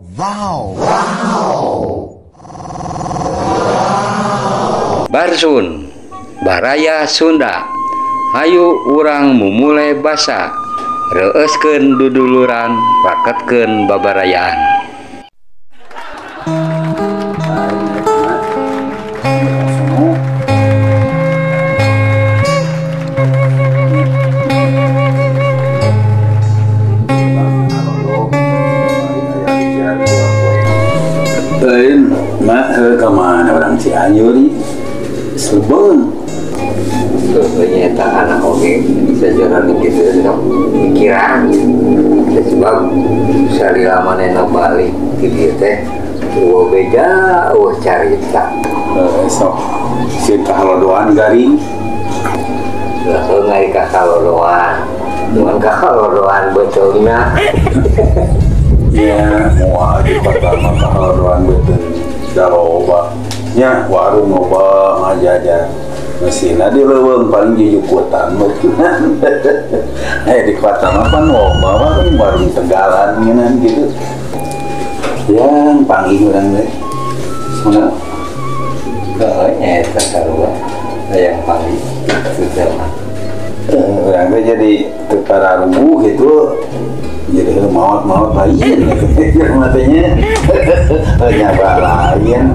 Wow. Wow. Barsun, Baraya Sunda. Hayu urang mumule basa, reueuskeun duduluran, raketkeun babarayaan. Lain mak ke mana orang Cianjur Subang. Ternyata anak oge sejarah gitu pikiran sebab salila manehna balik di dieu teh eueuh beja eueuh carita. Sok sieun kahalodoan garing. Lah ngai kahalodoan. Cuman kahalodoan beuteungna. Ya, moal di kota mah kahalodoan beuteung da loba. Nya warung loba ngajajan. Mesinna di leuweung paling jujukutan meureun. Di kota mah pan loba warung warung Tegalan ngeunan gitu. Yang panggih urang teh. Mana? Heuh nya eta sarua hayang panggih kitu teh mah. Urang teh jadi teu pararuguh gitu. Jadi maot-maot lain gitu matanya. Nyaba lain.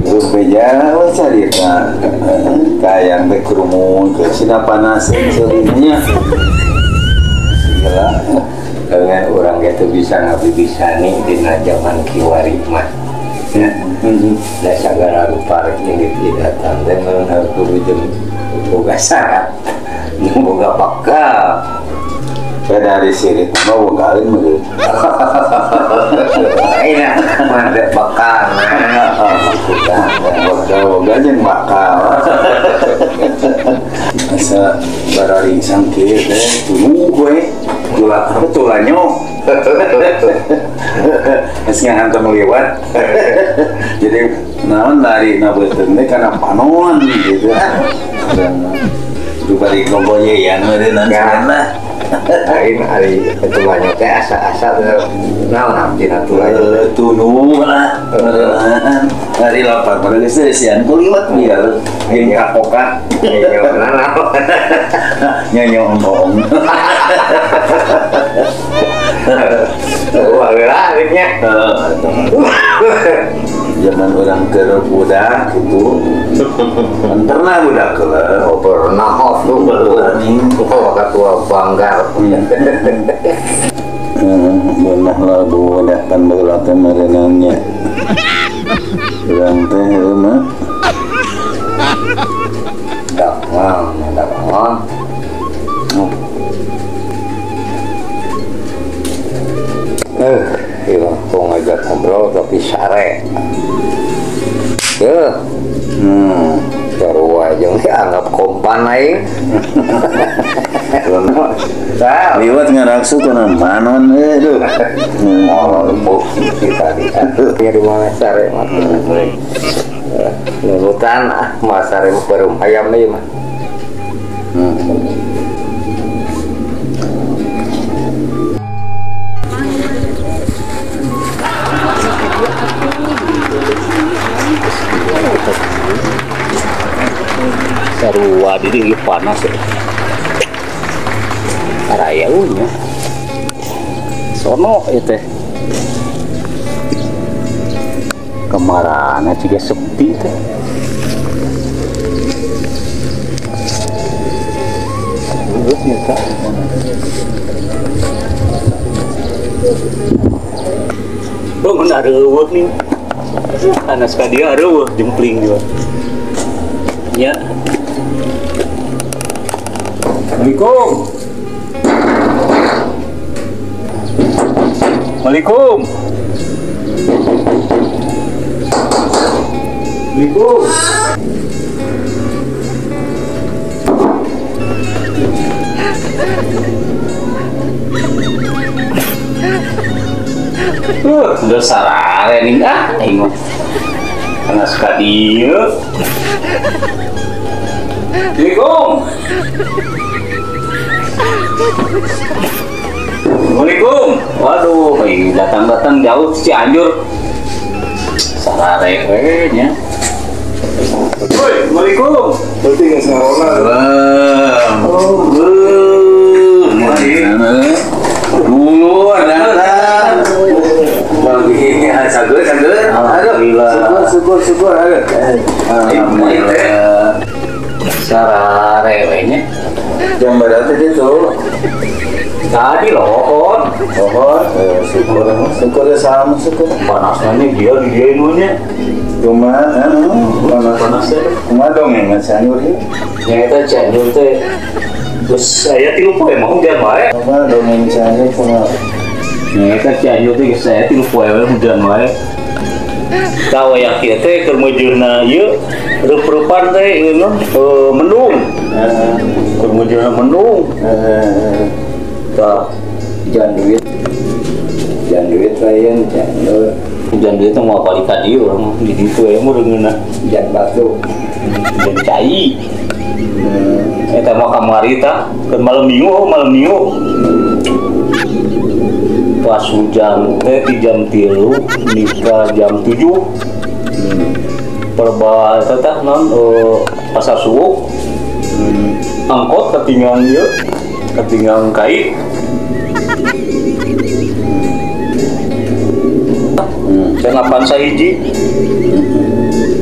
Beja we carita kayang teh kerumun ke sina panas seulinya. Gila. Dengan urang ge teu bisa ngabibisani dina jaman kiwari mah. Ya. Da sagala rupa rek indit datang teh meureun kudu jeung boga syarat. Boga bakal. Dari sirit mah bogaeun meureun. Lain mah da bakal. Bakal boga jeung bakal. Asa bararingsang kieu teh tuluh we. Tula apa tulanya? Geus ngahantam lewat. Jadi naon lari na beuteung teh kana panon gitu. Dibari gogoyean meureun lah. Lain ari tulanya teh asa-asa naon artina tulanya tunu lah. Ari lapar pada geus sian ku liwat biar jeung kapoka. Naon nyanyo embong. Wah, geura nya. Zaman orang keur budak gitu. Kan pernah budak heula. Oh, pernah tuh oh, ketua banggar. Beunah lah budak pan baheula teh meureunang nya. Urang teh heueuh mah. Dak mah, dak mah. Iya, kok ngajak ngobrol tapi sare. Baru aja dianggap kompan aing. Liwat ngaraksu kana manon duh. Oh, lembut kita di di mana sare mah. Nurutan ah mah sare baru ayam deui mah. Sarua di panas ya. Raya nya. Sono ieu teh. Kemarana juga sepi teh. Bangun areueuh nih. Panas ka dieu areueuh jempling juga. Ya. Assalamualaikum. Waalaikum. Assalamualaikum. Udah sarare nih ah, aing mah. Panas ka dieu. Assalamualaikum. Assalamualaikum. Waduh, datang-datang jauh Cianjur. Sarare we nya. Woi, Assalamualaikum. Berarti geus ngarona. Oh, dulu datang. Bagi sagur sagur. Alhamdulillah. Syukur syukur aduh. Alhamdulillah. Sarare we nya. Jam berapa itu? Tadi lohon. Lohon, syukur, syukur sama syukur. Panasnya dia dia inunya. Cuma, panas. Panasnya. Cuma dong yang Cianjur ya. Ya itu Cianjur teh. Terus saya tilu poe mau hujan wae. Cuma dong yang Cianjur cuma. Ya itu Cianjur teh saya tilu poe hujan wae. Tahu ya kieu teh keur meujeuhna ieu reup-reupan teh ieu mendung. Keur meujeuhna mendung. Jangan duit, jangan duit lain, jangan jangan duit itu mau balik tadi orang di situ ya mau dengerin jangan batu, jangan cai. Kita mau kamari tak ke malam minggu pas hujan teh di jam 3 nikah jam 7 perba itu teh non pasar suwuk angkot ketinggalan dia ketinggalan kai. Delapan sahiji.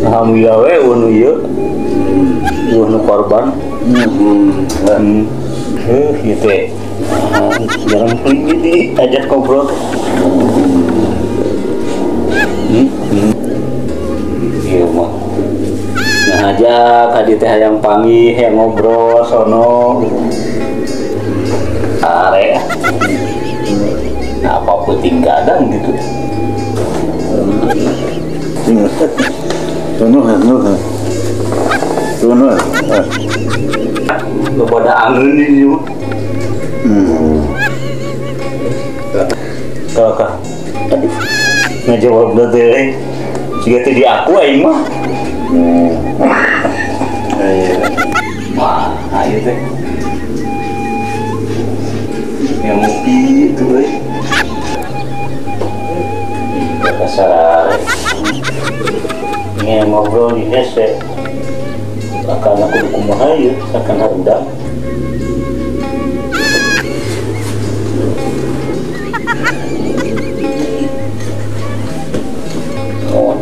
Alhamdulillah we unu ieu. Unu korban. Ieu teh. Jarang peling di ajak ngobrol. Ieu mah. Nah aja ka dieu teh hayang panggih, hayang ngobrol sono. Are. Nah, apa penting kadang gitu. Tunuh. Lu pada angin ini. Kakak. Aduh. Ngajawab teh. Jika teh di aku aing mah. Wah, ayo teh. Yang ngopi itu euy. Kasar. Ini ngobrol di hese. Akan aku kumaha ieu, akan harudang. Oh.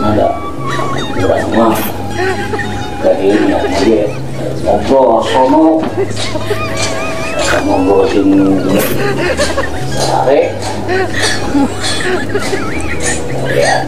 Ada. Urang mah. Akhirnya dia ngobrol sono. Ngobrol sing sare. Ya.